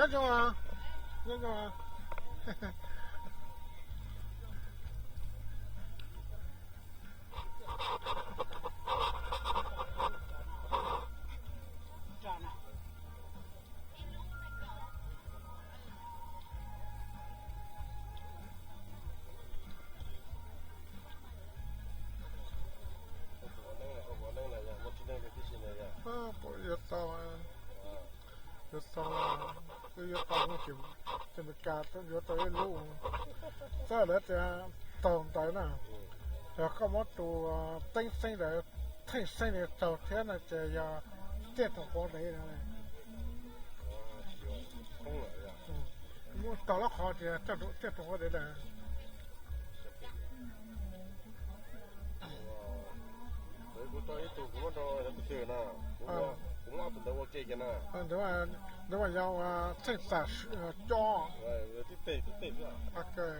Nyob zoo, nyob zoo. Yuav tau, yuav tau, yuav tau, ces Meskas yuav tau ib lub, txawm lawv tias taug ntawd na, yog koj muab tus teeb xeeb ntawd, theej xeeb ntawd taug thiab no ces yog tiaj rau quav dev no. Muab taug lab qhov ces tiaj rau quav dev lawm. Kuv tau ib tug kuv muab rau tus twg na, kuv muab ob tug ntawd ua ke kiag na. Ntawd mas yog theej xam coj.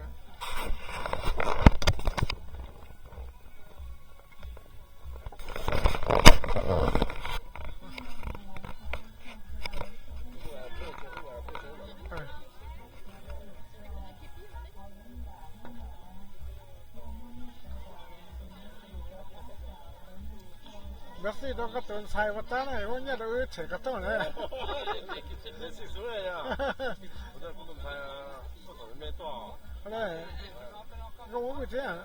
Nkawd xij rau koj tus ntxhais ua tab na, muab nyiaj rau wb tshem koj tooj na. Zoo ua vim thiab.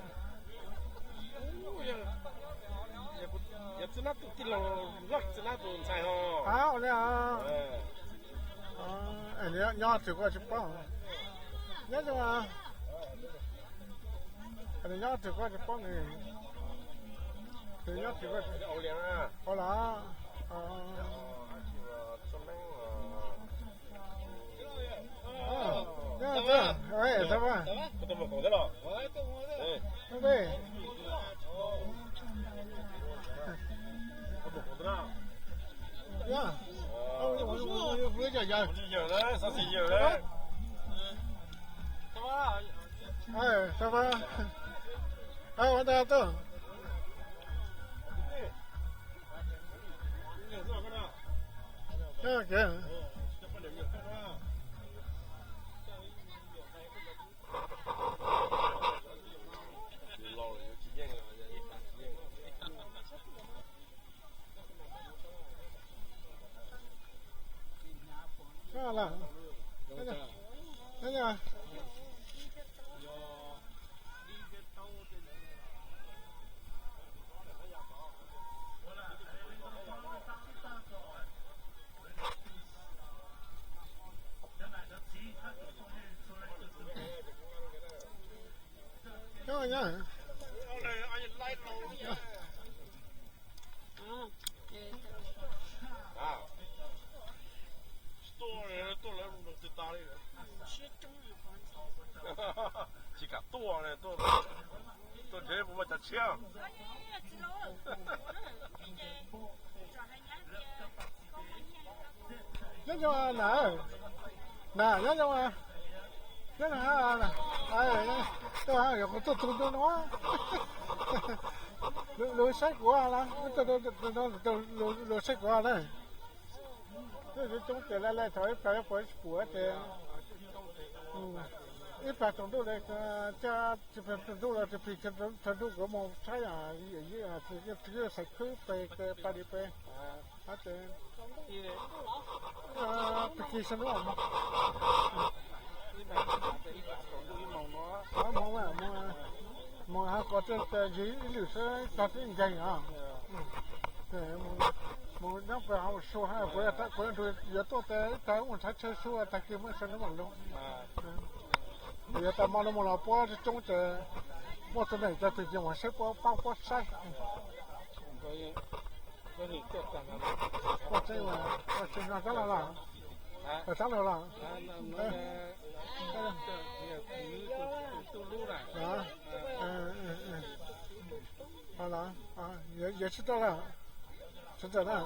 Ua li, nyob twg kuj tsis paub. Nyob zoo, nyob twg kuj tsis paub nws, nws nyob twg kuj tsis paub los. Ua ntej tuaj. Tsis kam tuaj, tuaj nrhiav puas muaj cov tshiab. Nyob zoo na, na nyob zoo, nyob zoo, tuaj kuv tuaj txog ntua no, lug saib kuv, lug saib kuv na. Coob ces laj laj thaum ib plag yuav pom ib tsis pum ces ib plag tsaus ntuj li, thiab tsis plag tsaus ntuj los tsis plig tsaus ntuj kuv moog saib, xaiv khwb pes pais li pes. Pig kis saib hnub, moog, moog has kom ywg ib lwm seb tag tib nkeeg os. Moog nyob pem hauv su, kuv, kuv yuav tuaj tes ib tag ua nrhav chaw su tag kis muaj saib hnub mam lug. Yuav tau mo no moog los puab coob ces muaj tus neeg cov twg ces moog saib puab paab puab saib. Ua tseeb, ua tseeb no sab laug los, sab laug los. Yawg tsis tuaj lawm, sawv ntxawm na.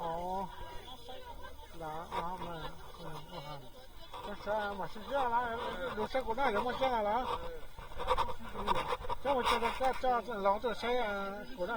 Ua, mam sib ziab los, lug saib kuv na, yuav muaj tseeb los. Coj ua tseeb, coj laug tuaj saib kuv na.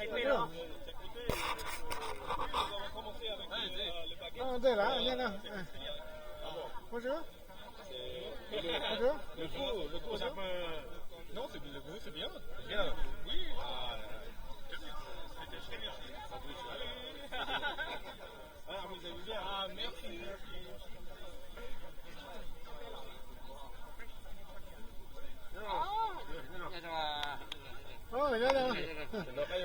Ntej lawm, ntej lawm. Bonjour. Bonjour. Le goût, le goût, c'est un peu, non, c'est, le goût, c'est bien. Bien. Oui. Ah, c'était très bien. Ça a goûté. Ah, vous avez bien. Ah, merci. Ntxhais,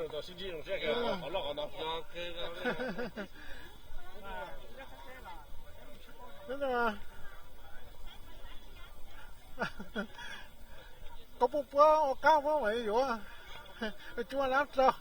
koj puab puab ua qaab puab mam yuav, cua lab rau.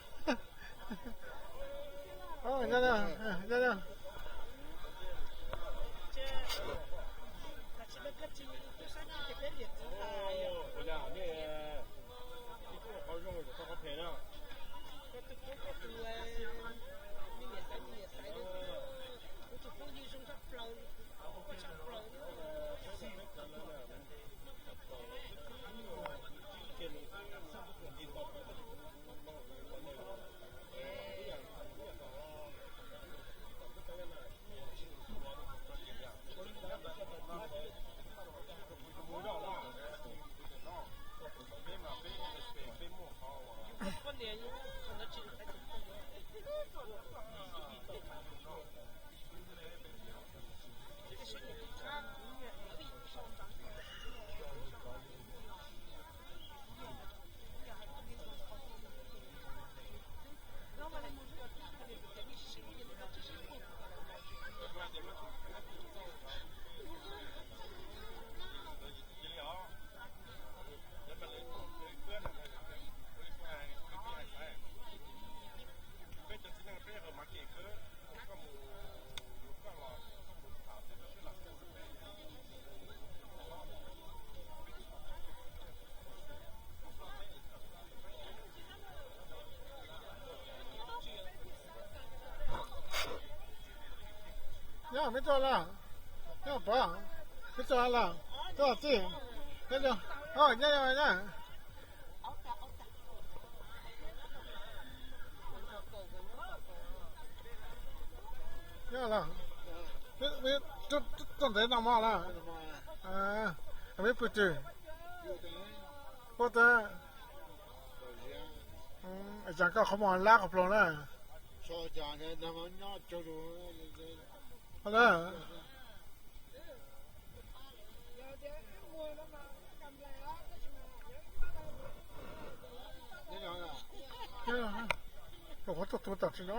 Nyob, meb tuaj lawm? Nyob pov, meb tuaj lawm? Tuaj txij, nyob, nyob, nyob. Nyob lawm, tuaj ntev no mog lawm? Meb pw twg? Puab teb, zam koj qhov muag lab qhov ploog na. Qhov tuaj tu tam sim no.